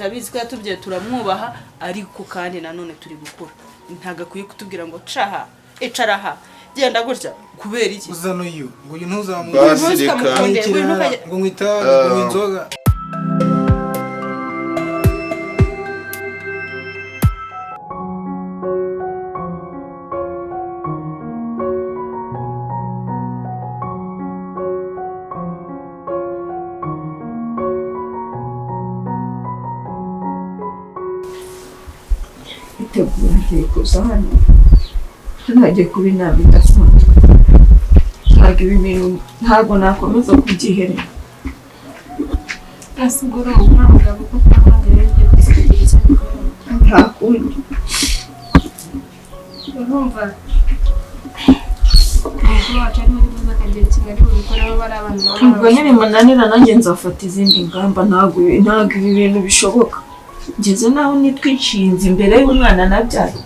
Turabizi ko yatubyaye, turamwubaha, ariko kandi nanone turi gukura. Ntabwo akwiye kutubwira ngo caha, icara aha, genda gutya. Kubera iki? Uzana uyu ngo uyu ntuzamuye. Basi reka. Ngo nywa itabi, ngo nywa inzoga. Bitegura, ngiye kuza hano. Hano hagiye kuba inama idasanzwe. Ntabwo ibi bintu, ntabwo nakomeza kubyiherera. Ese ubwo uri umugabo kuko ntabwo ugiye kugira icyo abikora? Nta kundi. Urumva umukuru wacu ari muri buze akagira ikintu ari bubikoreho, bari abantu nabo. Ubwo nibimunanira nanjye nzafata izindi ngamba. Ntabwo ibi bintu bishoboka. Ngeze naho nitwa inshinzi imbere y'umwana nabyaye.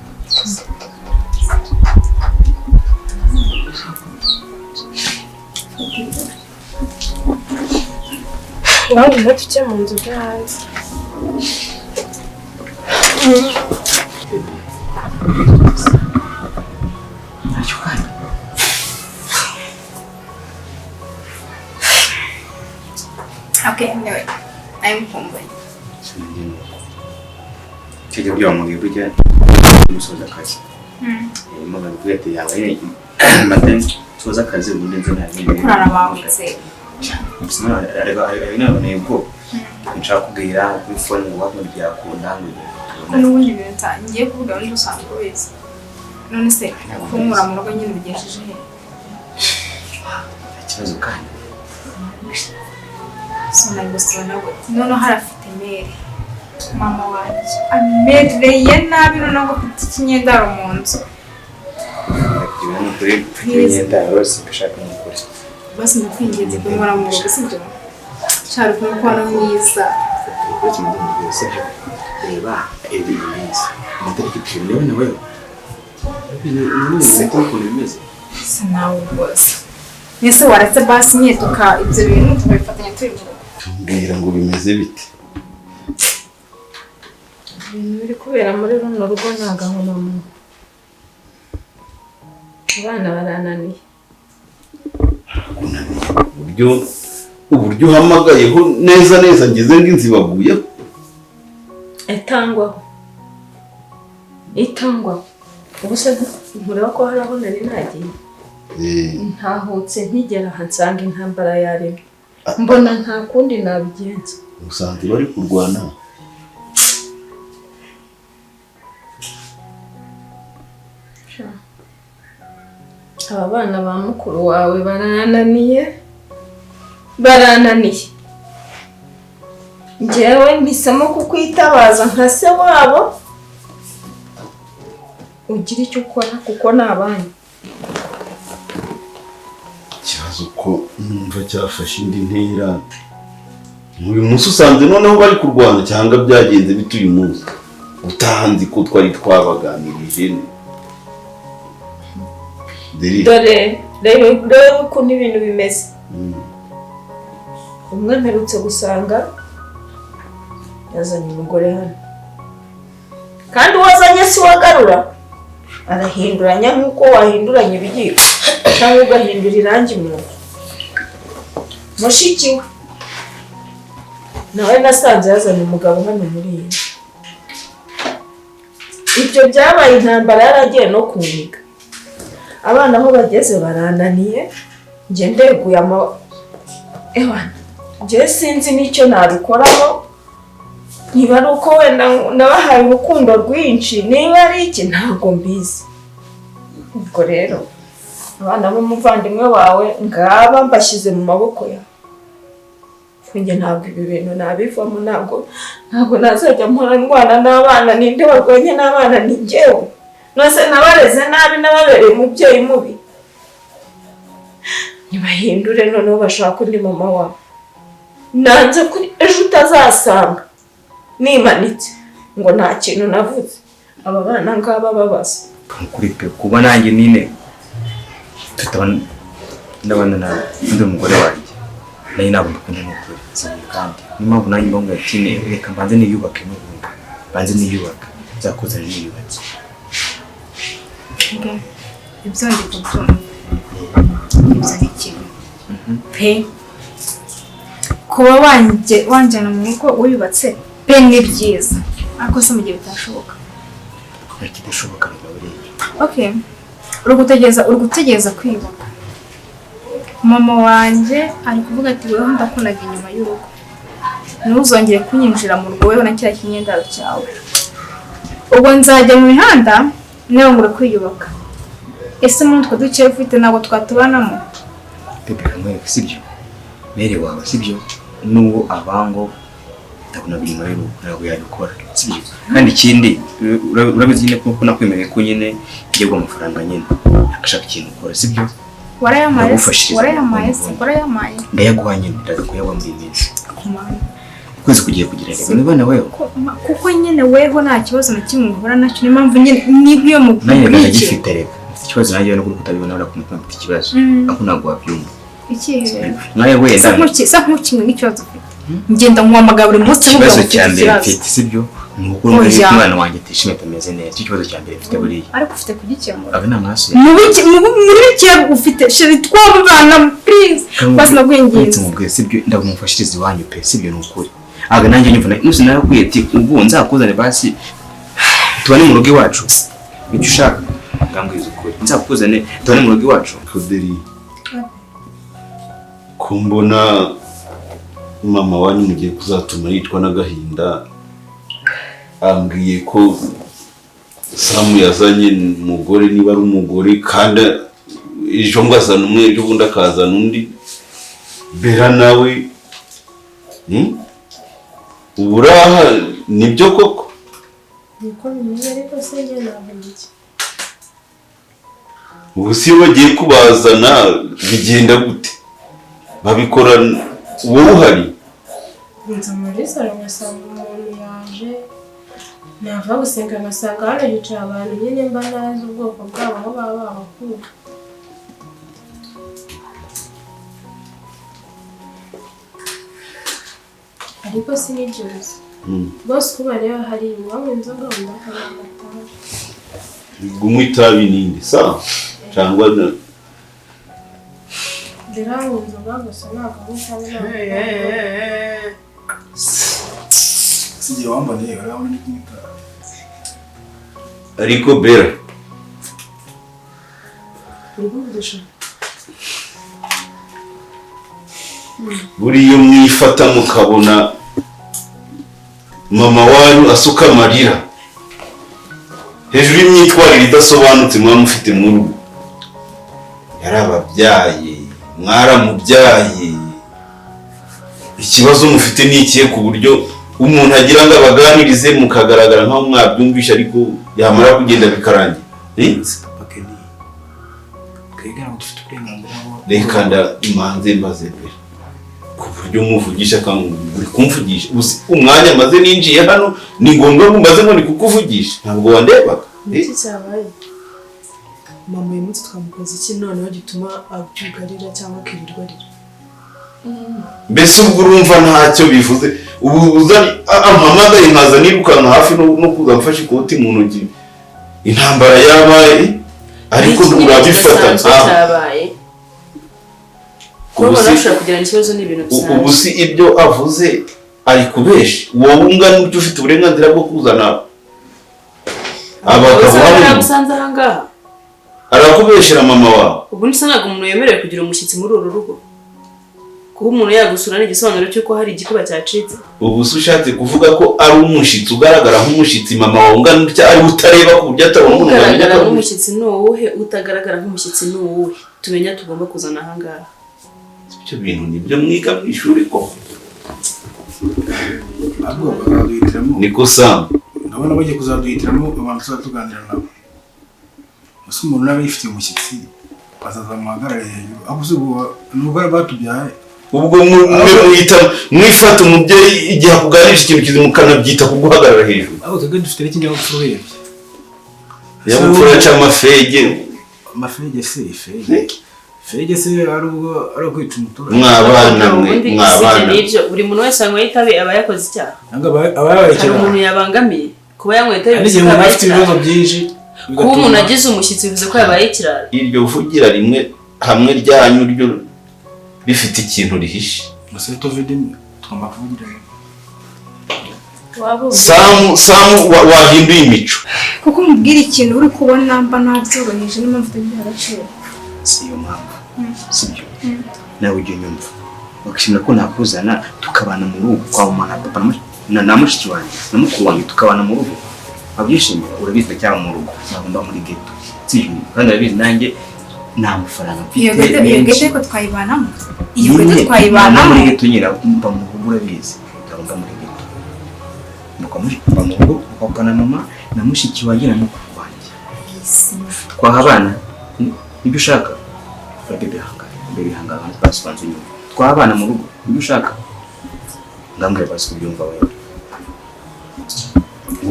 Ngaho ngwino tujye mu nzu byo hanze. Okay, anyway, I'm kumbuye. Kijya kugira ngo mubwire ujya musoza akazi. Muganga kugira ati yabaye mate nsoza akazi ubundi nze nta bindi. Kurara bawitse. Naboneye ubwoba. Nshaka kubwira kuri phone ngo wakumva byakunda ngo Ko n'ubundi ibintu ngiye kuvuga ubundi usanzwe ubizi. None se kunkura mu rugo nyine ubigejeje he? Ikibazo kandi. So nagusura gute? Noneho harafite mere. Mama wanjye amereye nabi, noneho ngo afite ikinyendaro mu nzu. Kugira ngo kuri imyenda yose mbishaka ni ukuri. Basi ndakwinginze kunkura mu rugo, sibyo? Shari kumukora mwiza. Uretse mu ndimi sibyo? Reba ibi minsi. Amatariki turi nawe na wewe. Ni ukuntu bimeze. Sinawe rwose. Ese waretse basi nyine tuka ibyo bintu tukabifatanya tubivuga. Mbwira ngo bimeze bite? Ibintu biri kubera muri runo rugo ni agahomamunwa. Abana barananiye. Uburyo uhamagayeho neza neza ngeze ngo inzu ibaguyeho. Itangwaho. Itangwaho. Ubu se ntureba ko hari aho nari nagiye? Ntahutse nkigera aha nsanga intambara yaremye. Mbona nta kundi nabigenza. Usanze bari kurwana. Aba bana ba mukuru wawe barananiye. Barananiye. Njyewe mpisemo kukwitabaza nka se wabo, ugira icyo ukora kuko ni abanyu. Ikibazo ko numva cyafashe indi ntera. Uyu munsi usanze noneho bari kurwana cyangwa byagenze bite uyu munsi? Utanzi ko twari twabaganirije. Dore rero ukuntu ibintu bimeze. Umwe mperutse gusanga yazanye umugore hano, kandi uwazanye si wagarura, arahinduranya nk'uko wahinduranya ibiyiko cyangwa ugahindura irangi mu nzu. Mushiki we nawe nasanze yazanye umugabo hano muri iyi nzu. Ibyo byabaye intambara, yaragiye no kuniga. Abana aho bageze barananiye, njye ndeguye ama ewana, njye sinzi n'icyo nabikoraho. Niba ari uko wenda nabahaye urukundo rwinshi, niba ari iki ntabwo mbizi. Ubwo rero abana b'umuvandimwe wawe ngaba mbashyize mu maboko yawe. Njye ntabwo ibi bintu nabivamo, ntabwo nazajya mpora ndwana n'abana. Ninde warwanye n'abana? Ni njyewe. Nose nabareze nabi, nababereye umubyeyi mubi. Ntibahindure noneho bashaka undi mama wabo. Nanze kuri ejo utazasanga nimanitse ngo nta kintu navuze. Aba bana ngaba babaza. Kuri pe kuba nanjye nine tutabana ndabana na undi mugore wanjye. Nayo ntabwo mbikunda ni ukuri sibyo kandi niyo mpamvu nanjye mba mbwira ati reka mbanze niyubake n'ubundi mbanze niyubake nzakuzana niyubatse. Ibyo ndi kubyumva ibyo ni kimwe pe kuba wanjyana mu rugo wiyubatse pe ni byiza ariko se mu gihe bitashoboka nta kidashoboka reka buriya. Okay, uri gutegereza kwiyubaka. Mama wanjye ari kuvuga ati weho ndakunaga inyuma y'urugo ntuzongere kunyinjira mu rugo wewe na kiriya kinyendaro cyawe ubwo nzajya mu mihanda nawe ngo uri kwiyubaka. Ese muri utwo duke ufite ntabwo twatubanamo? Pepe kamwereka sibyo mere wawe sibyo n'uwo abango ndabona biri muri rugo ntabwo yabikora sibyo kandi ikindi urabizi nyine ko nakwemereye ko nyine ngiye guha amafaranga nyine agashaka ikintu ukora sibyo. Warayamaye warayamaye ndayaguha nyine ndaza kuyaguha muri iyi minsi ukwezi kugiye kugira rero niba wewe kuko nyine weho nta kibazo na kimwe uhura nacyo niyo mpamvu nyine n'iyo mu nanjye ndagifite reka mfite ikibazo nanjye no kutabibona ura kumutuma mfite ikibazo aho ntabwo wabyumva ikihe nawe wenda sa nk'ukimwe n'ikibazo ufite ngenda nkuhamagara buri munsi nkubwira ikibazo cya mbere mfite sibyo ni uko umwana wanjye atishimye atameze neza icyo kibazo cya mbere mfite buriya ariko ufite kugikemura abe ni amaraso muri bike ufite sheri twabana please basi nagwinginze mubwiye sibyo ndagumufashiriza iwanyu pe sibyo ni ukuri aga nanjye nyumva nuse narakwiye ati ubu nzakuzane basi tubane mu rugo iwacu icyo ushaka ngambwiza ukuri nzakuzane tubane mu rugo iwacu. Foderi kumbona mama wanyu mugiye kuzatuma yicwa n'agahinda ambwiye ko Samu yazanye umugore niba ari umugore kandi ejo ngo azana umwe ejo bundi akazana undi Bera nawe uburaha nibyo koko niko bimeze ariko se njye navuga iki ubu si iyo bagiye kubazana bigenda gute babikora wowe uhari nza muri salo ngasanga umuntu yaje nava gusenga ngasanga hano hicaye abantu nyine mba ntazi ubwoko bwabo aho baba babakuye. Ariko si n'ibyo gusa rwose uko bareba hari uwanywa inzoga undi akanywa agatabi. Unywa itabi ninde sawa cyangwa Biranywa inzoga gusa ntabwo anywa itabi ntabwo. Sigiye wambaniye urabona ni kunywa itabi. Ariko Bera buriya mwifata mukabona mama wanyu asuka amarira hejuru y'imyitwarire idasobanutse muba mufite mu rugo yarababyaye mwaramubyaye ikibazo mufite ni ikihe ku buryo umuntu agira ngo abaganirize mukagaragara nkaho mwabyumvisha ariko yamara kugenda bikarangira. Reka imanze mbaze mbere ku buryo muvugisha uri kumvugisha umwanya maze ninjiye hano ni ngombwa ngo mbaze ngo ni kukuvugisha ntabwo wandebaga. Iki cyabaye mama uyu munsi twamukoze iki noneho gituma abyuka arira cyangwa akirirwa arira? Mbese ubwo urumva ntacyo bivuze ubu ampamagaye nkaza nirukanka hafi no kuza mfashe ikoti mu ntoki intambara yabaye ariko urabifata cyabaye ubu si ibyo avuze ari kubesha wowe ungana utyo ufite uburenganzira bwo kuzana abagabo hano arakubeshera mama wawe. Ubu nisa ntabwo umuntu yemerewe kugira umushyitsi muri uru rugo kuba umuntu yagusura ni igisobanuro cy'uko hari igikuba cyacitse. Ubu se ushatse kuvuga ko ari umushyitsi ugaragara nk'umushyitsi mama wawe ungana utya ari utareba ku buryo atabona umuntu ugaragara nk'umushyitsi ni uwuhe utagaragara nk'umushyitsi ni uwuhe tumenya tugomba kuzana aha ngaha. Ibyo bintu nibyo mwiga mu ishuri koko niko Sam ndabona bagiye kuzaduhitiramo abantu tuzatuganira nabo gusa umuntu nawe yifitiye umushyitsi azaza muhagarare hejuru aho uzi ubu nubwo batubyaye ubwo mwita mwifata umubyeyi igihe akuganirije ikintu kizima ukanabyita kuguhagarara hejuru. Aho twebwe dufite n'ikinyabupfura urebye ikinyabupfura cy'amafege amafege se ifege Fege se ari ubwo ari ukwica umuturage. Mwabana mwe, Ubundi mwabana. usibye n'ibyo, buri muntu wese wanyweye itabi aba yakoze icyaha. Ntabwo aba yabaye Hari ikirara. umuntu yabangamiye kuba yanyweye itabi Hari bivuze igihe ko umuntu yabaye afite ibibazo ikirara. byinshi Kuba umuntu agize umushyitsi bivuze ko yabaye ikirara. Iryo vugira rimwe hamwe ryanyu ryo rifite ikintu rihishe. Gusa tuvuge tugomba kuvugira rimwe. Samu, Samu, wahinduye imico. Kuko umubwira ikintu uri kubona mba nabyoroheje, niyo mpamvu utagiha agaciro. Si iyo mpamvu, sibyo? Nawe ujya unyumva bakishimira ko nakuzana tukabana mu rugo kwa mama na papa na mushiki wanjye na mukuru wanjye, tukabana mu rugo wabyishimira. Urabizi ndacyaba mu rugo, ntabwo mba muri ghetto, sibyo? Kandi urabizi nanjye nta mafaranga mfite Iyo ghetto, iyo menshi. ghetto ariko twayibanamo, iyo Nyine, ghetto twayibanamo. mba muri ghetto nyine, mba mu rugo, urabizi ntabwo mba muri ghetto. Mba mu rugo kwa papa na mama na mushiki wanjye na mukuru wanjye, twahabana. Nibyo ushaka? Bebe hangana, bebe hangana, basi banza unyumva. Twabana mu rugo, nibyo ushaka? Ngambwira basi kubyumva wewe.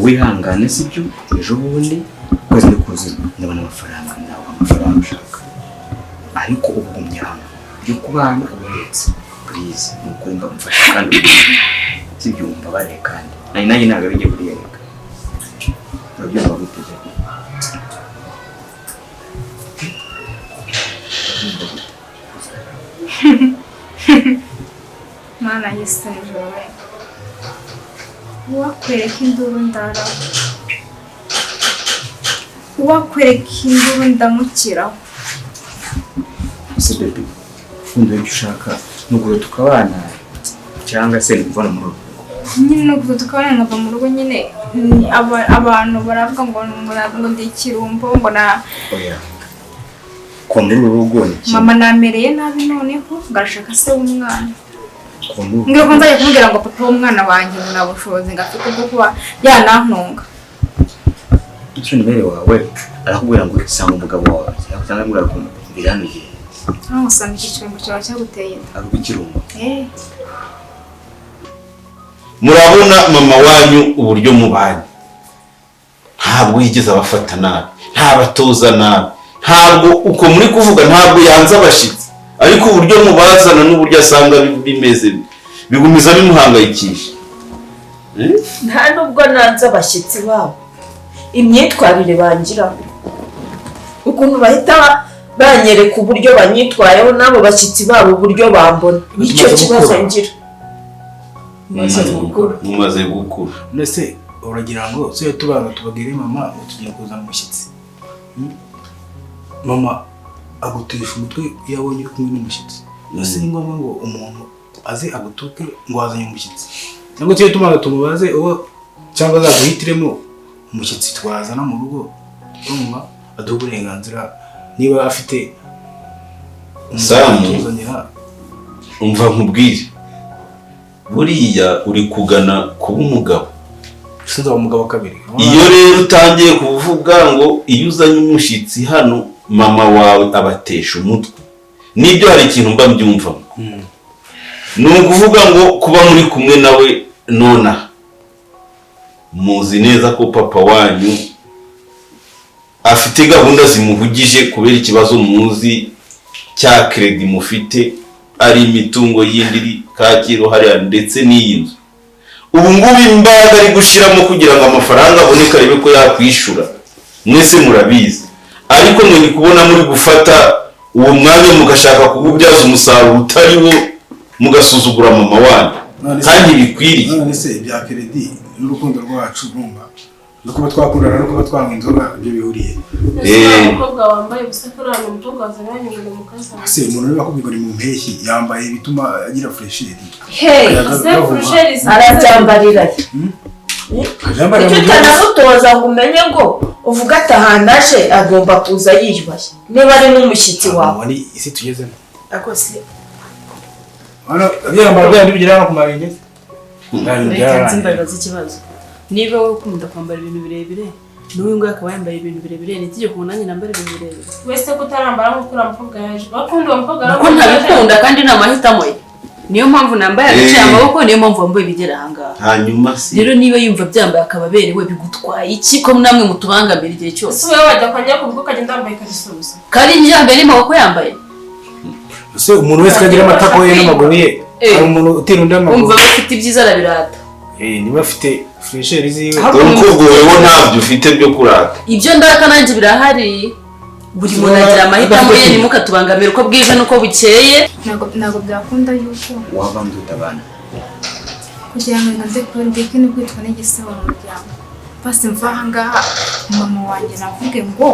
Wihangane, sibyo? Ejo bundi ukwezi ni kuzuye ndabona amafaranga, nawe amafaranga ushaka, ariko ubu gumye hano byo kubana ubuhetse. Please, ni ukuri mba mfasha kandi sibyo, umbabarire. Kandi nanjye ntabwo bijya buriya. Reka, urabyumva gute se? Urabyumva gute? Mana y'isi n'ijuru we, uwakwereka induru ndaraho, uwakwereka induru ndamukiraho. Ese bebe, wumva ibyo ushaka ni ukure tukabana cyangwa se ni kuvana muri uru rugo? Nyine ni ukuza tukabana nkava mu rugo nyine. Ni abantu baravuga ngo ndi ikirumbo, ngo na Oya, kuva muri uru rugo ni kimwe. Mama namereye nabi, noneho ngo arashaka se w'umwana. Kuva muri uru Mbwira ko rugo nzajya kumubwira ngo papa w'umwana wanjye, ngo nta bushobozi ngo afite bwo kuba yanantunga. Icyo ni mere wawe arakubwira ngo sanga umugabo wawe cyangwa ngo urakumvira hano igihe Aho usanga iki kirumbo cyawe cyaguteye inda. Avuga ikirumbo? Eh. Murabona mama wanyu uburyo mubanye, ntabwo yigeze abafata nabi, ntabatoza nabi, ntabwo uko muri kuvuga, ntabwo yanze abashyitsi, ariko uburyo mubazana n'uburyo asanga bimeze bigumiza bimuhangayikisha. Eh? Nta nubwo nanze abashyitsi babo, imyitwarire bangiraho, ukuntu bahita banyereka uburyo banyitwayeho n'abo bashyitsi babo, uburyo bambona, nicyo Tumaze kibazo gukura. ngira. Mumaze gukura. Mumaze gukura. Mbese uragira ngo tujye tubanza tubabwire mama ngo tugiye kuzana umushyitsi? Mama agutesha umutwe iyo abonye uri kumwe n'umushyitsi. Mbese ni ngombwa ngo umuntu aze agutuke ngo wazanye umushyitsi? Cyangwa tujye tubanza tumubaze uwo, cyangwa azaduhitiremo umushyitsi twazana mu rugo, urumva, aduhe uburenganzira niba afite umuntu Samu. atuzanira. Umva nkubwire, buriya uri kugana kuba umugabo. Sinzaba umugabo kabiri. Iyo rero utangiye kuvuga ngo iyo uzanye umushyitsi hano mama wawe abatesha umutwe, nibyo, hari ikintu mba mbyumvamo. Ni ukuvuga ngo kuba muri kumwe nawe nonaha, muzi neza ko papa wanyu afite gahunda zimuhugije kubera ikibazo muzi cya crédit mufite, ari imitungo yindi iri Kacyiru hariya ndetse n'iyi nzu. Ubu ngubu imbaraga ari gushyiramo kugira ngo amafaranga aboneke arebe ko yakwishura, mwese murabizi. Ariko mwe ndi kubona muri gufata uwo mwanya mugashaka kuwubyaza umusaruro utari wo, mugasuzugura mama wanyu kandi bikwiriye. None se ibya crédit n'urukundo rwacu, urumva, no kuba twakundana no kuba twanywa inzoga, ibyo bihuriye? Ese umukobwa wambaye ubusa kuri hano, umukobwa wazanye ngo ni umukazana? Ese umuntu uri bakubwira ngo ni mu mpeshyi yambaye ibituma agira fraîcheur. Hey. Ese fraîcheur? Arabyambarira. Yambarira Icyo mu gihugu. utanamutoza ngo umenye ngo uvuge ati ahantu aje agomba kuza yiyubashye niba ari n'umushyitsi wawe. Ni isi tugezemo. Ako se? Hano byambara bya bindi bigera hano ku marenge. Bya bintu Reka byararangiye. nzimbabaza ikibazo. Niba wowe ukunda kwambara ibintu birebire, n'uyu nguyu akaba yambaye ibintu birebire, ni itegeko ngo nanjye nambare ibintu birebire? Wese ko utarambara nk'uko uriya mukobwa yaje, bakunda uwo mukobwa. Kuko ntabikunda kandi ni amahitamo ye. Niyo mpamvu nambaye agaciye amaboko, niyo mpamvu wambaye ibigera ahangaha. Hanyuma si Rero niba yumva byambaye akaba aberewe, bigutwaye iki ko namwe mutubangamira igihe cyose? Ese wowe wajya kwa nyakubwo ukagenda wambaye ikariso gusa? Kandi yambaye n'amaboko yambaye. Ese umuntu wese kagira amatako ye n'amaguru ye, hari umuntu utira undi amaguru. Umva bafite ibyiza arabirata. Niba afite fresheri ziwe. Dore uko wowe ntabyo ufite byo kurata. Ibyo ndaka nanjye birahari. Buri muntu agira amahitamo ye, ntimukatubangamire uko bwije n'uko bukeye. Ntabwo byakunda yuko waba ndutabana kugira ngo nze ndeke no kwitwa n'igisebo mu muryango. Basi mva aha ngaha mama wanjye navuge ngo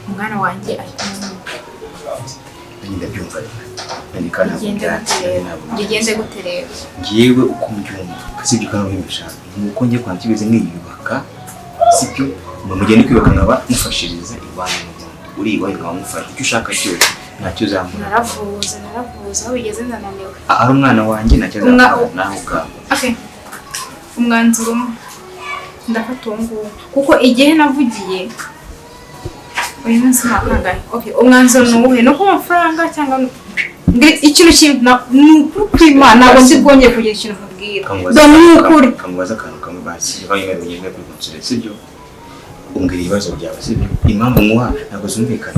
umwana wanjye ari kumwe. Ndabyumva Bigende gute rero? Ngiyewe uko mbyumva sibyo kandi mbishaka nuko ngiye kwanza kibeze nkiyubaka sibyo mugende kwiyubaka nkaba mufashiriza iwanyu mu Rwanda uri iwanyu nkaba mufasha icyo ushaka cyose ntacyo uzambura. Naravuze aho bigeze ndananiwe. Ari umwana wanjye ntacyo azambura nawe ubwawe. Okay, umwanzuro umwe ndafata uwo nguwo kuko igihe navugiye uyu munsi ntakangahe. Okay, umwanzuro ni uwuhe? No ku mafaranga cyangwa ikintu ni ukuri kw'Imana ntabwo nzi bwongeye kugira ikintu nkubwira. Ni ukuri. Kamubaza akantu kamwe basi niba kuri konsole sibyo umbwira ibibazo byawe sibyo impamvu nkuha ntabwo zumvikana.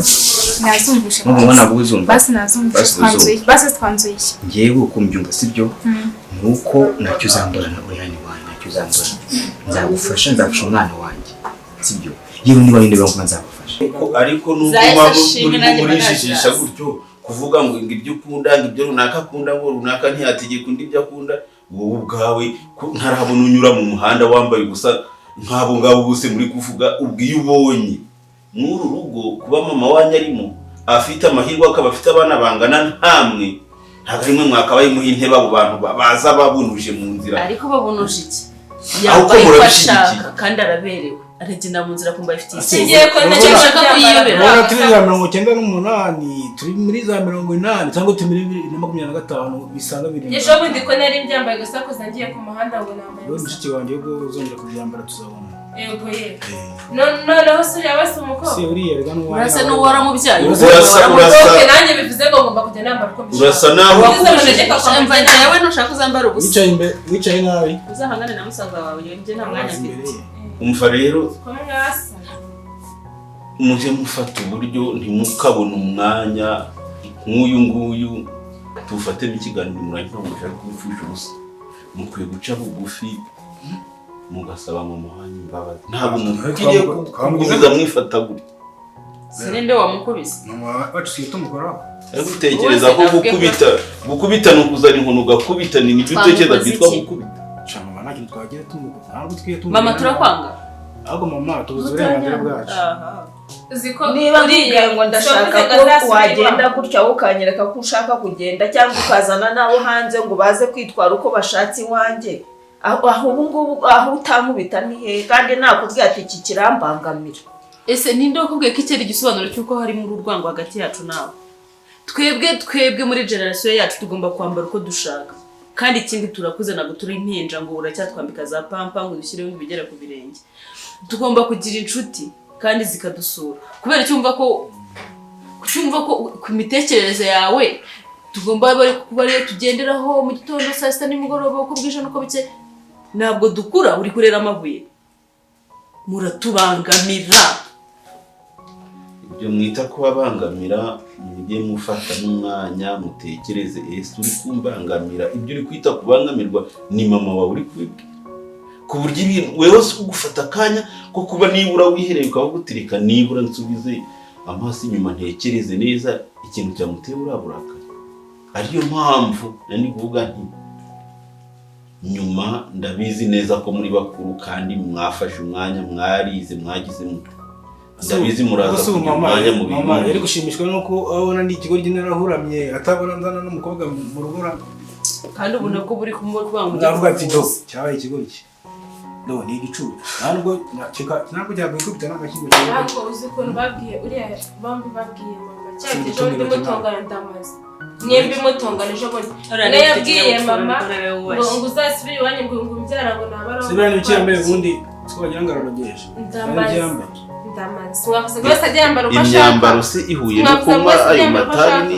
Nazumvishe. Mpamvu ntabwo uzumva. Basi nazumvishe. Basi twanzuye iki? Ngewe uko mbyumva sibyo nuko ntacyo uzambura na uri wanjye ntacyo uzambura nzagufasha nzafasha umwana wanjye sibyo yewe niba nyine bamva nzagufasha. Ariko nubwo murijijisha gutyo kuvuga ngo ibyo ukunda ngo ibyo runaka akunda ngo runaka ntiyategeka undi ibyo akunda wowe ubwawe ntarabona unyura mu muhanda wambaye ubusa nk'abo ngabo bose muri kuvuga ubwiye ubonye mw'uru rugo kuba mama wanyu arimo afite amahirwe akaba afite abana bangana ntamwe ntabwo rimwe mwakabaye muha intebe abo bantu baza babunuje mu nzira. Ariko babunuje iki? Yambaye uko ashaka kandi araberewe aragenda mu nzira kumva ifite Singiye ko ntacyo kuyiyobera. Urabona turi za 98 turi muri za 80 cyangwa turi muri 2025 bisanga biri. Ejo bundi ko nari mbyambaye gasakoza ngiye ku muhanda ngo nambaye. Wowe mushiki wanjye ubwo uzongera kubyambara tuzabona. Yego ye. Noneho suriya basi umukobwa. Si uriya rega n'uwa. Urasa n'uwaramubyaye. Urasa. Nanjye bivuze ngo ngomba kujya nambara uko mbishaka. Urasa naho umva nawe ntushaka uzambara ubusa. Wicaye imbere, wicaye nabi. Uzahangane na musaza wawe njye nta mwanya mfite. Umva rero muje mufata uburyo ntimukabona umwanya nk'uyu nguyu tufatemo ikiganiro murangira mushaka kubipfusha ubusa mukwiye guca bugufi mugasaba mu muhanya imbabazi. Ntabwo umuntu akwiriye kugumiza mwifata gutya. Sininde wamukubise bacusiye tumukoraho. Ariko utekereza ko gukubita ni ukuzana inkoni ugakubita ni ibyo utekereza byitwa gukubita. Mama nta kintu twagira tumukora. Mama turakwanga. Ahubwo mama tubuze uburenganzira bwacu. Niba nkubwiye ngo ndashaka ko wagenda gutya ukanyereka ko ushaka kugenda cyangwa ukazana n'abo hanze ngo baze kwitwara uko bashatse iwanjye aho ubu ngubu aho utankubita ni hehe kandi nakubwiye ati iki kirambangamira. Ese ninde wakubwiye ko iki ari igisobanuro cy'uko harimo urwango hagati yacu nawe? Twebwe muri generasiyo yacu tugomba kwambara uko dushaka kandi ikindi turakuze ntabwo turi impinja ngo uracyatwambika za pampa ngo dushyireho ibigera ku birenge. Tugomba kugira inshuti kandi zikadusura kubera cyumva ko ku mitekerereze yawe tugomba kuba ariyo tugenderaho mu gitondo saa sita nimugoroba uko bwije n'uko buke. Ntabwo dukura uri kurera amabuye muratubangamira. Ibyo mwita kubabangamira mujye mufata n'umwanya mutekereze ese uri kumbangamira ibyo uri kwita kubangamirwa ni mama wawe uri kubibwira ku buryo ibintu wewe ugufata akanya ko kuba nibura wihereye ukavuga uti reka nibura nsubize amaso inyuma ntekereze neza ikintu cyamuteye uraburakari. Ariyo mpamvu nari kuvuga nti nyuma ndabizi neza ko muri bakuru kandi mwafashe umwanya mwarize mwagize mutwe ndabizi muraza kugira umwanya mu bintu. Mama yari gushimishwa nuko abona ndi ikigo ry'inarahuramye atabona nzana n'umukobwa mu rubura kandi ubu nabwo buri kumubwira ngo ndavuga ati do cyabaye ikigo iki do ni igicucu ntabwo ntabwo cyagukubita n'agashyingo. Ntabwo uzi ukuntu babwiye uriya bombi babwiye mama cyangwa ejo bundi mutongana ndamaze mwembi mutongana ejo bundi nawe yabwiye mama ngo uzasubire iwanyu ngo umbyara ngo nabara sibira n'icyambe ubundi twagira ngo ararogesha ndamaze mwavuze ngo wese ajya yambara uko ashaka. Imyambaro se ihuye no kunywa ayo matabi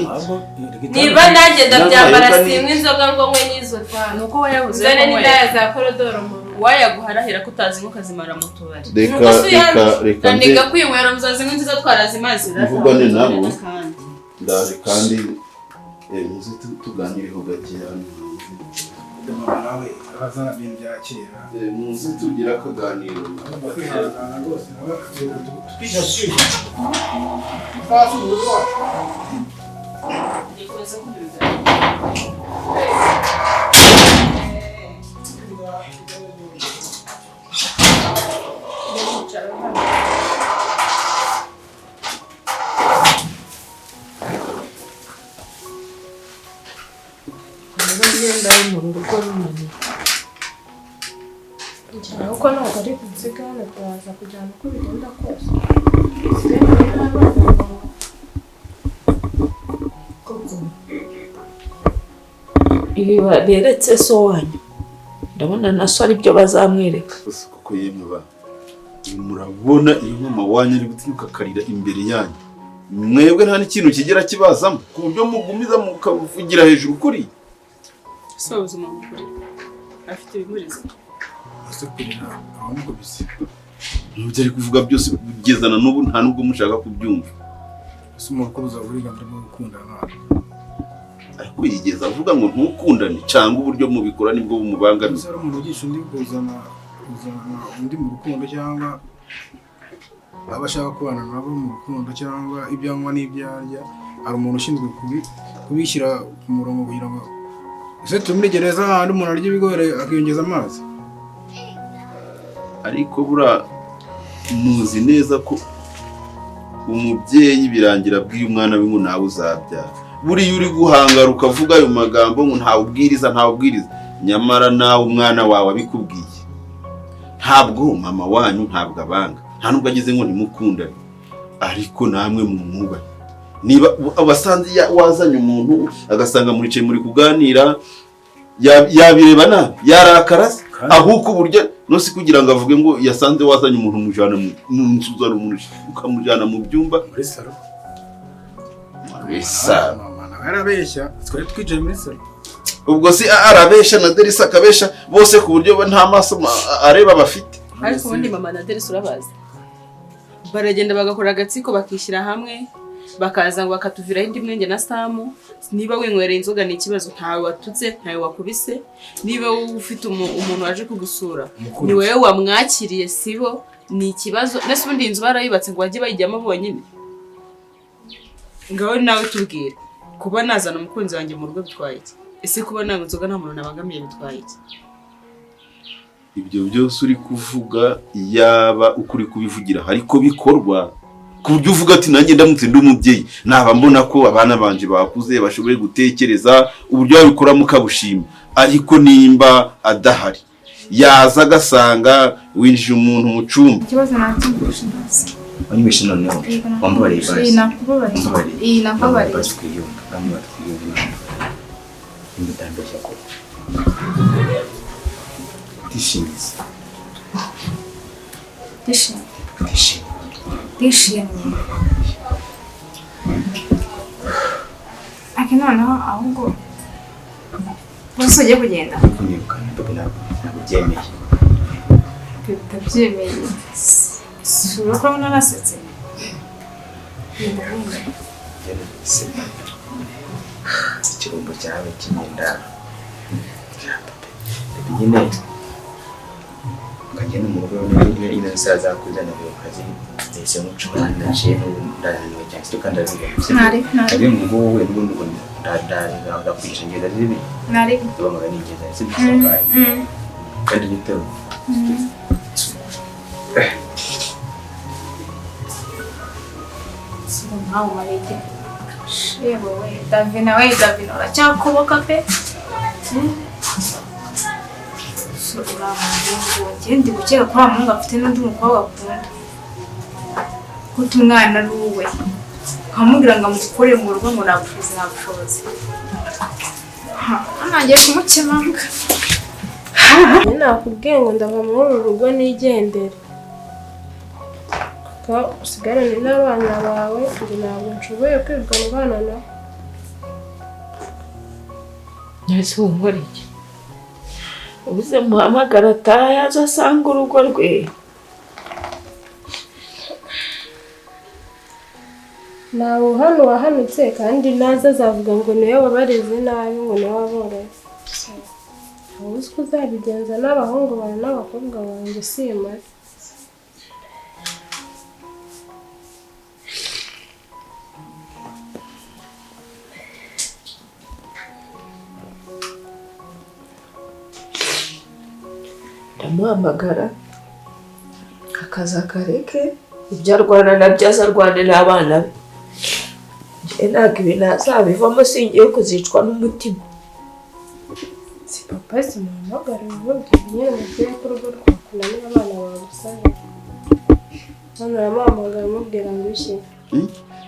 niba nanjye ndabyambara sinywa inzoga ngo nywe n'izo tabi nuko wayabuze nzane n'indaya za korodoro mu rugo wayaguharahira ko utazinywa ukazimara mu tubari. Reka reka kwinywera muzazinywa nziza twarazimaze mvugane nabo ndaje kandi Muze tuganireho gake hano hanze. Mama nawe abazana ibintu bya kera. Muze tugire akaganiro. Kwihangana rwose nawe tukishyashye. Hasi mu rugo wacu. Ngikomeza kumva ibiganiro. Ngenda mu rugo runini. Kuko ntabwo ari kunsiga hano turaza kujyana uko bigenda kose. Sigaye n'abana bawe. Ibi beretse so wanyu ndabona na so aribyo bazamwereka. Kuko yemwe ba murabona iyo mama wanyu ari gutinyuka akarira imbere yanyu, mwebwe nta n'ikintu kigera kibazamo ku buryo mugumiza mukavugira hejuru kuri so ubuzima bukuri afite ibimuriza Abamukubise. Ibyo ari kuvuga byose kugezana n'ubu nta nubwo mushaka kubyumva. Ese umuntu ukubuza uburenganzira bwo gukundana? Ariko yigeze avuga ngo ntukundane cyangwa uburyo mubikora nibwo bumubangamiye. Ese hari umuntu ugisha undi kuzana undi mu rukundo cyangwa abashaka kubana nabo mu rukundo cyangwa ibyo anywa n'ibyo arya, hari umuntu ushinzwe kubishyira ku murongo kugira ngo ese turi muri gereza hahandi umuntu arya ibigori akiyongeza amazi? Ariko bura muzi neza ko umubyeyi birangira abwiye umwana we ngo nawe uzabyara. Buriya uri guhangara ukavuga ayo magambo ngo ntawubwiriza ntawubwiriza, nyamara nawe umwana wawe abikubwiye. Ntabwo mama wanyu ntabwo abanga, nta nubwo ageze ngo ntimukundane, ariko namwe mumwubahe. Niba abasanze wazanye umuntu agasanga muricaye muri kuganira, yabireba nabi yarakara se, ahubwo uburyo no si kugira ngo avuge ngo yasanze wazanye umuntu umujyana mu nzu, uzana umuntu ukamujyana mu byumba muri salo. Muri salo mama nawe arabeshya, twari twicaye muri salo. Ubwo si arabeshya na Derisa akabeshya bose ku buryo nta maso areba bafite. Ariko ubundi mama na Derisa urabazi, baragenda bagakora agatsiko bakishyira hamwe bakaza ngo bakatuviraho indi mwenge na Samu. Niba winywereye inzoga ni ikibazo, ntawe watutse ntawe wakubise. Niba ufite umuntu waje kugusura ni wowe wamwakiriye sibo, ni ikibazo. Nese ubundi inzu barayubatse ngo bajye bayijyamo bonyine? Ngaho nawe tubwire, kuba nazana umukunzi wanjye mu rugo bitwaye iki? Ese kuba nanywa inzoga nta muntu nabangamiye bitwaye iki? Ibyo byose uri kuvuga yaba ukuri kubivugira ariko bikorwa ku buryo uvuga ati nanjye ndamutse ndi umubyeyi naba mbona ko abana banje bakuze bashoboye gutekereza, uburyo babikora mukabushima. Ariko nimba adahari yaza agasanga winjije umuntu mu cyumba. Ikibazo nacyumvise ndazi. Wanyumvise noneho wambabariye basi. Nakubabariye. Nakubabariye. Basi twiyunge, namwe twiyunge. Nimutambeshya ko ndishimye. Ndishimye. Ndishimye. Ndishimye. Ake noneho ahubwo bose ugiye kugenda. Kunyirukana bebe ntabwo byemeye. Bitabyemeye. Sura ko narasetse. Ikirumbo cyawe kigenda. Bebe nyine ukagenda mu rugo nyine isaza kuzana mu kazi. Nahise mucura ndaciye ndananiwe cyane sibyo kandi ndabivuga. Nari nari. Ari mu rugo wowe n'ubundi ngo ndakwigisha ngeza ribi. Nari. Ndabamaga ningeza sibyo sakaye. Kandi gitego. Sibo nkawe mareke. Yebo we Davina we Davina uracyakuboka pe. Uriya muhungu njye ndi gukeka ko uriya muhungu afite n'undi mukobwa akunda. Kuko umwana ari uwe nkamubwira ngo amukure mu rugo ngo nta bushobozi nta bushobozi. Nangiye kumukemanga. Nakubwiye ngo ndava muri uru rugo nigendere, kuko usigarane n'abana bawe, njye ntabwo nshoboye kwirirwa ndwana nabo. Ese wumva iki? Ubuze muhamagara atahe aza asanga urugo rwe. Ntawe hano wahanutse kandi naza azavuga ngo niwe wabareze nabi, ngo niwe waboroye. Ntawe uzi ko uzabigenza n'abahungu bawe n'abakobwa banjye simara. Ndamuhamagara akaza akareke ibyo arwana nabyo azarwane n'abana be. Njye ntabwo ibi ntazabivamo, singiye kuzicwa n'umutima. Si papa simuhamagara umubwira nyine mubwire ko urugo rwakunanira abana bawe gusaza. Hano uramuhamagara umubwira ngo ushye.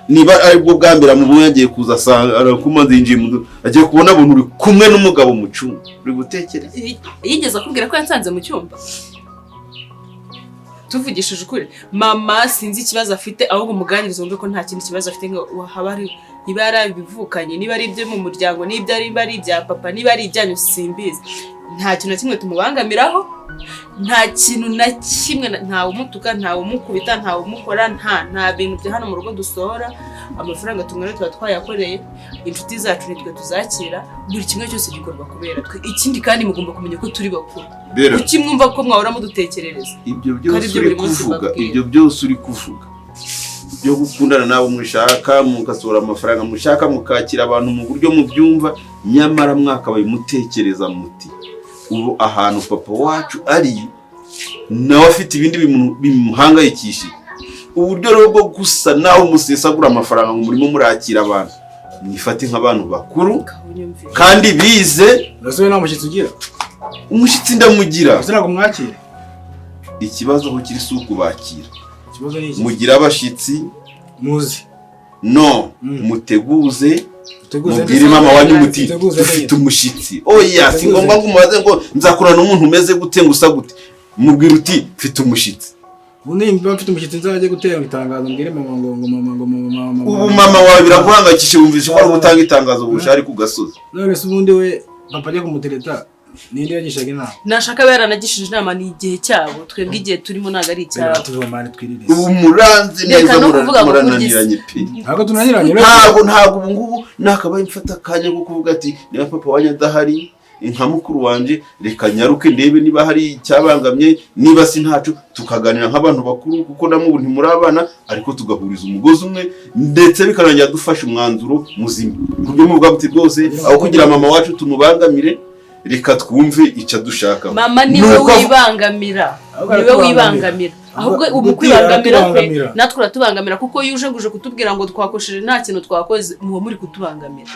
Niba aribwo bwa mbere amubonye agiye kuza asanga arakumaze yinjiye mu nzu, agiye kubona abantu uri kumwe n'umugabo mu cyumba uri gutekereza. Yigeze akubwira ko yansanze mu cyumba? Tuvugishije ukuri mama sinzi ikibazo afite, ahubwo umuganiriza wumve ko nta kindi kibazo afite, ngo haba ari niba yarabivukanye, niba ari ibyo mu muryango, niba ari ibya papa, niba ari ibyanyu simbizi. Nta kintu na kimwe tumubangamiraho, nta kintu na kimwe, ntawe umutuka, ntawe umukubita, ntawe umukora, nta bintu bya hano mu rugo dusohora. Amafaranga tumwe tuba twayakoreye, inshuti zacu nitwe tuzakira, buri kimwe cyose gikorwa kubera twe. Ikindi kandi mugomba kumenya ko turi bakuru. Kuki mwumva ko mwahora mudutekerereza? Ibyo byose uri kuvuga, ibyo byose uri kuvuga byo gukundana nabo mushaka, mugasohora amafaranga mushaka, mukakira abantu mu buryo mubyumva, nyamara mwakabaye mutekereza muti ubu ahantu papa wacu ari nawe afite ibindi bimuhangayikishije. Uburyo rero bwo gusa naho musesagura amafaranga ngo murimo murakira abantu, mwifate nk'abantu bakuru kandi bize. Urasubira nta mushyitsi ugira? Umushyitsi ndamugira. Ntabwo mwakira. Ikibazo aho kiri si ukubakira. Ikibazo ni iki? Mugira abashyitsi muzi. No, muteguze. Mubwire mama wanyu muti dufite umushyitsi. Oya, si ngombwa ngo umubaze ngo nzakorana n'umuntu umeze gute ngo usa gute. Mubwire uti mfite umushyitsi. Ubundi niba mfite umushyitsi nzajye gutera itangazo mbwire mama ngo ngo mama ngo mama mama. Ubu mama wawe biraguhangayikishije wumvise ko ari gutanga itangazo bushari ku gasozi. None se ubundi we papa ajya kumutereta ninde yagishaga inama? Nashaka yaranagishije inama ni igihe cyabo, twebwe igihe turimo ntago ari icyabo. Ubu muranze neza murananiranye pe. Ntabwo tunaniranye. Ntabwo ubu ngubu nakabaye mfata akanya ko kuvuga ati niba papa wanjye adahari nka mukuru wanje reka nyaruke ndebe niba hari icyabangamye, niba si ntacu tukaganira nk'abantu bakuru, kuko namwe ubu ntimurabana, ariko tugahuriza umugozi umwe ndetse bikarangira dufashe umwanzuro muzima. Kubyo muvuga buti rwose aho kugira mama wacu tumubangamire, reka twumve icyo dushaka. Mama niwe wibangamira, niwe wibangamira. Ahubwo umukwibangamira kwe natwe uratubangamira, kuko yuje nguje kutubwira ngo twakosheje nta kintu twakoze, muba muri kutubangamira.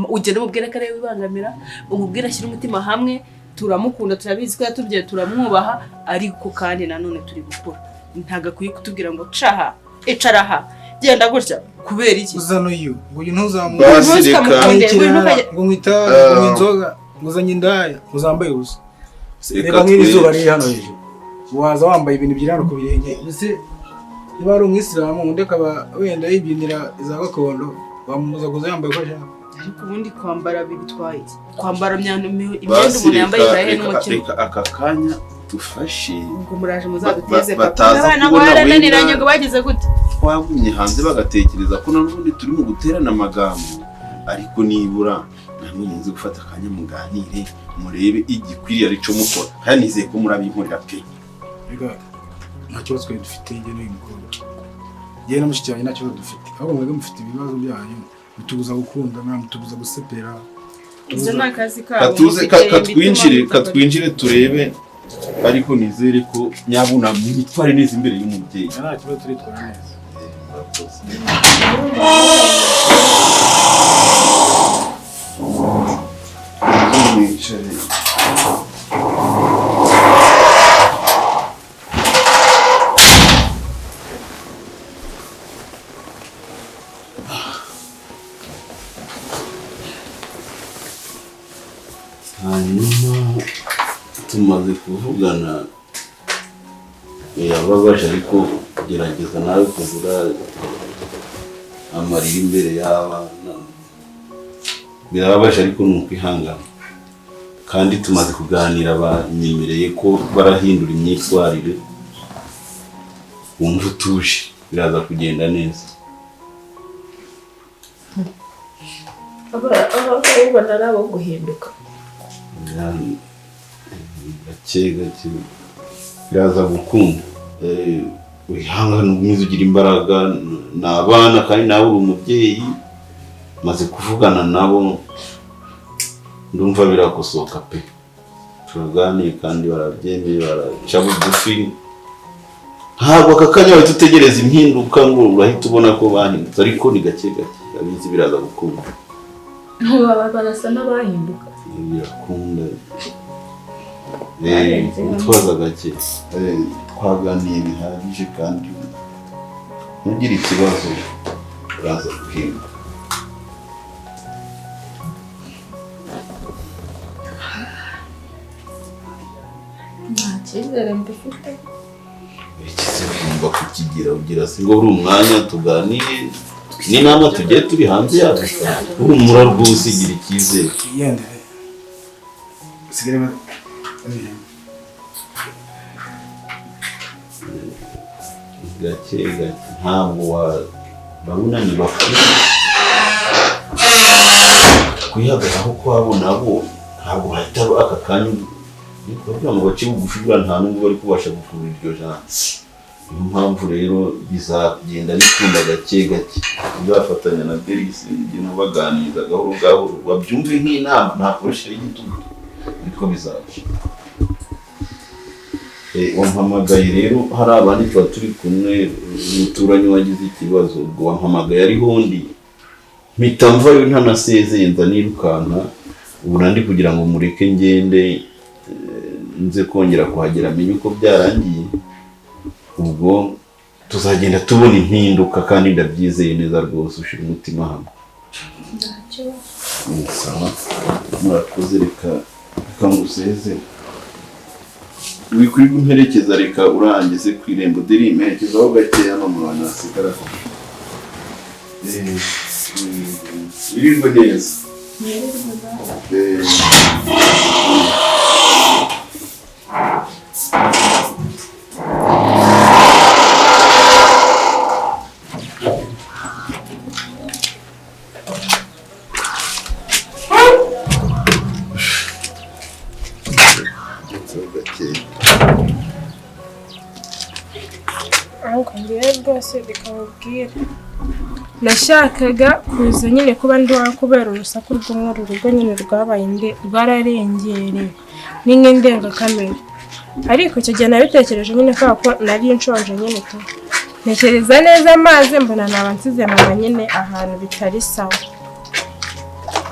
Ugenda umubwira ko ariwe wibangamira, umubwira ashyira umutima hamwe, turamukunda turabizi ko yatubyaye turamwubaha, ariko kandi nanone turi gukura. Ntabwo akwiye kutubwira ngo caha, icara aha, genda gutya, kubera iki? Uzana uyu, ngo uyu ntuzamukunde, ngo mwita ngo inzoga, nguzanye indaya, uzambaye ubusa. Reba nk'iri zuba riri hano hejuru, waza wambaye ibintu byiri hano ku birenge. Mbese niba ari umwisilamu undi akaba wenda yibyinira iza gakondo, wamubuza kuza yambaye uko ashaka. Ariko ubundi kwambara bitwaye iki? Kwambara imyenda umuntu yambaye irahe n'umutima. Reka aka kanya dufashe. Ubwo muraje muzaduteze papa. Abana barananiranye ngo bageze gute? Twagumye hanze bagatekereza ko n'ubundi turi mu guterana amagambo, ariko nibura namwe muze gufata akanya muganire, murebe igikwiriye arico mukora. Kandi nizeye ko murabinkorera pe. Reka nta kibazo twari dufite njye n'uyu mukobwa. Njye na mushiki wanjye nta kibazo dufite. Ahubwo mwebwe mufite ibibazo byanyu. Mutubuza gukundana, mutubuza gusepera. Ibyo ni akazi kabo. Katwinjire turebe, ariko nizere ko nyabuna mwitware neza imbere y'umubyeyi. Nta kibazo turitwara neza. Mwicare. Hanyuma tumaze kuvugana yababaje, ariko gerageza nawe kugura amarira imbere y'abana birababaje, ariko ni ukwihangana. Kandi tumaze kuganira banyemereye ko barahindura imyitwarire, wumva utuje biraza kugenda neza. Abagabo ubona ari abo guhinduka. Gake gake biraza gukunda. Wihangane ukomeze ugira imbaraga, ni abana kandi nawe uri umubyeyi. Maze kuvugana nabo ndumva birakosoka pe. Turaganiye kandi barabyemeye, baraca bugufi. Ntabwo aka kanya wahita utegereza impinduka ngo urahita ubona ko bahindutse, ariko ni gake gake abizi biraza gukunda. Barasa n'abahinduka. Birakunda. Utwaza gake. Twaganiye bihagije kandi ntugire ikibazo, uraza guhinduka. Nta cyizere mbifite. Ikize ugomba kukigira, ugira si ngo uri umwanya tuganire n'inama tugiye turi hanze yacu. Humura rwose, igira icyizere. Gake gake ntabwo wabona ni bakuru kwihagararaho kwabo nabo ntabwo hahita aka kanya kugira ngo bace bugufi, buriya nta n'ubwo bari kubasha gukurura iryo jambo. Niyo mpamvu rero bizagenda bikunda gake gake. Uzafatanya na Derisi mujye mubaganiriza gahoro gahoro, babyumve nk'inama, nta kurusha igitugu, ariko bizaca. Wampamagaye rero hari abandi tuba turi kumwe, umuturanyi wagize ikibazo, ubwo wampamagaye ariho ndi mpita mvayo ntanasezeye, nza nirukanka. Ubu nandi kugira ngo mureke ngende nze kongera kuhagera amenye uko byarangiye. Ubwo tuzagenda tubona impinduka kandi ndabyizeye neza rwose, ushira umutima hamwe. Sawa, murakoze. Reka nguseze wikwirirwa umperekeza, reka urangize ku irembo deri imperekezaho gakeya no mu bantu hasigara. Wirirwe neza. Ariko ngewe rwose bikababwira nashakaga kuza nyine kuba ndi wawe kubera urusaku rw'umweru, urugo nyine rwabaye rwararengereye ni nk'indengakamere. Ariko icyo gihe nabitekereje nyine kubera ko nari nshonje nyine tu ntekereza neza amazi mbona naba nsize mama nyine ahantu bitari sawa.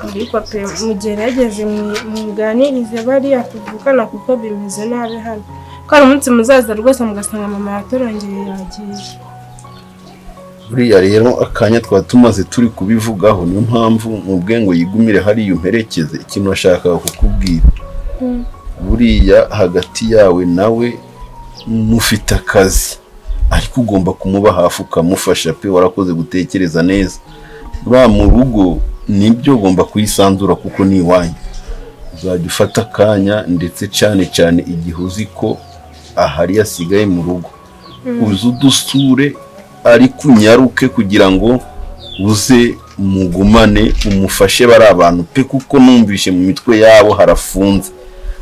Ariko pe mugerageze muganirize bariya tuvukana kuko bimeze nabi hano. Ko hari umunsi muzaza rwose mugasanga mama yaturongeye yagiye. Buriya rero akanya twaba tumaze turi kubivugaho, niyo mpamvu mubwe ngo yigumire hariya umperekeze. Ikintu nashakaga kukubwira, buriya hagati yawe nawe mufite akazi, ariko ugomba kumuba hafi ukamufasha pe. Warakoze gutekereza neza. Buriya mu rugo nibyo ugomba kuyisanzura kuko ni iwanyu. Uzajya ufata akanya, ndetse cyane cyane igihe uzi ko ahari yasigaye mu rugo, uze udusure ariko unyaruke kugira ngo uze mugumane umufashe bari abantu pe, kuko numvishe mu mitwe yabo harafunze.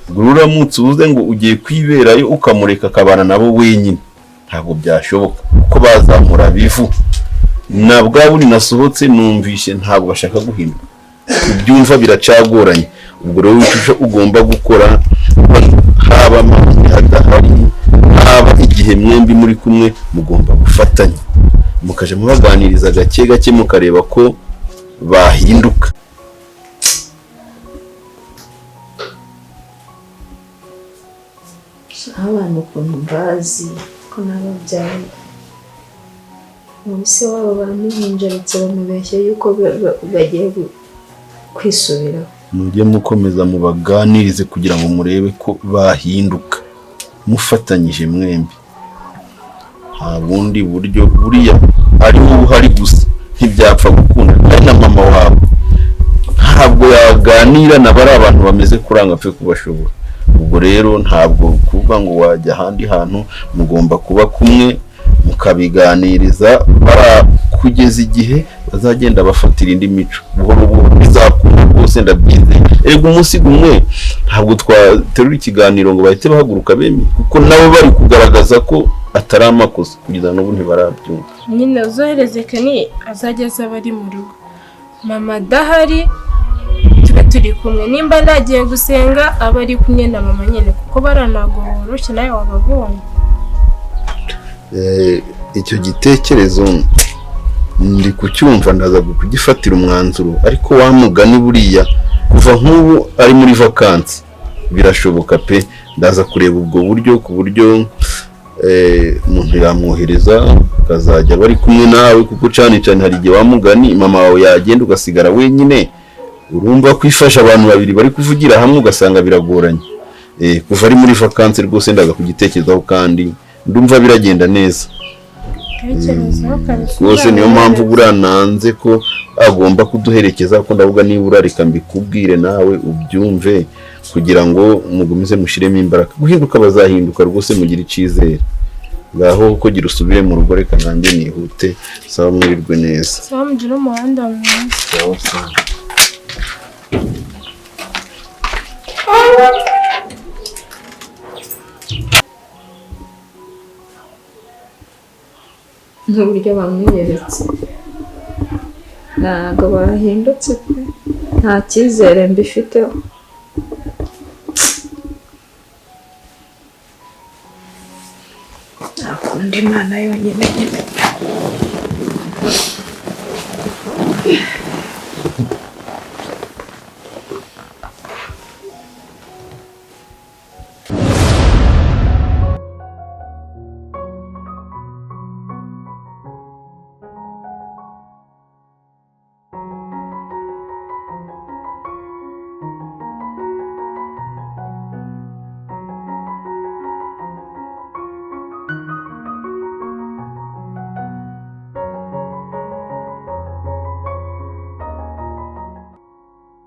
Ubwo uramutse uze ngo ugiye kwiberayo ukamureka akabana nabo wenyine, ntabwo byashoboka kuko bazamura bivu. Na bwa buri nasohotse numvishe ntabwo bashaka guhinduka, ubyumva biracagoranye. Ubwo rero icyo ugomba gukora, haba adahari, haba igihe mwembi muri kumwe, mugomba gufatanya mukaja mubaganiriza gake gake mukareba ko bahinduka. Abana ukuntu mbazi ko nababyaye, ubu se wabo baramuhinjaritse bamubeshya yuko bagiye kwisubiraho. Mujye mukomeza mubaganirize kugira ngo murebe ko bahinduka mufatanyije mwembi. Nta bundi buryo, buriya ari wowe uhari gusa ntibyapfa gukunda. Kandi na mama wawe ntabwo yaganira na bari abantu bameze kuranga apfe kubashobora. Ubwo rero ntabwo kuvuga ngo wajya ahandi hantu, mugomba kuba kumwe mukabiganiriza kugeza igihe Bazagenda bafatira indi mico buhoro buhoro, bizakunda rwose, ndabyizeye. Erega umunsi umwe ntabwo twaterura ikiganiro ngo bahite bahaguruka bemye, kuko nabo bari kugaragaza ko atari amakosa, kugeza n'ubu ntibarabyumva. Nyine uzohereze Kenny azajya aza aba ari mu rugo, mama adahari tube turi kumwe, nimba nagiye gusenga aba ari kumwe na mama nyine, kuko bariya ntabwo boroshye, nawe wababonye. Icyo gitekerezo ndi kucyumva, ndaza kugifatira umwanzuro, ariko wa mugani buriya kuva nk'ubu ari muri vakansi birashoboka pe, ndaza kureba ubwo buryo ku buryo umuntu yamwohereza akazajya bari kumwe nawe, kuko cyane cyane hari igihe wa mugani mama wawe yagenda ugasigara wenyine, urumva kwifasha abantu babiri bari kuvugira hamwe ugasanga biragoranye. Kuva ari muri vakansi rwose ndaza kugitekerezaho kandi ndumva biragenda neza rwose. Niyo mpamvu buriya nanze ko agomba kuduherekeza, ko ndavuga nibura reka mbikubwire nawe ubyumve, kugira ngo mugumize mushiremo imbaraga. Guhinduka bazahinduka rwose, mugire icyizere. Ngaho ko gira usubire mu rugo, reka nanjye nihute. Sawa, mwirirwe neza. Sawa, mugire umuhanda mwiza. Sawa sawa. N'uburyo bamwiyeretse ntabwo bahindutse pe, nta cyizere mbifiteho. Nakunda Imana yonyine nyine.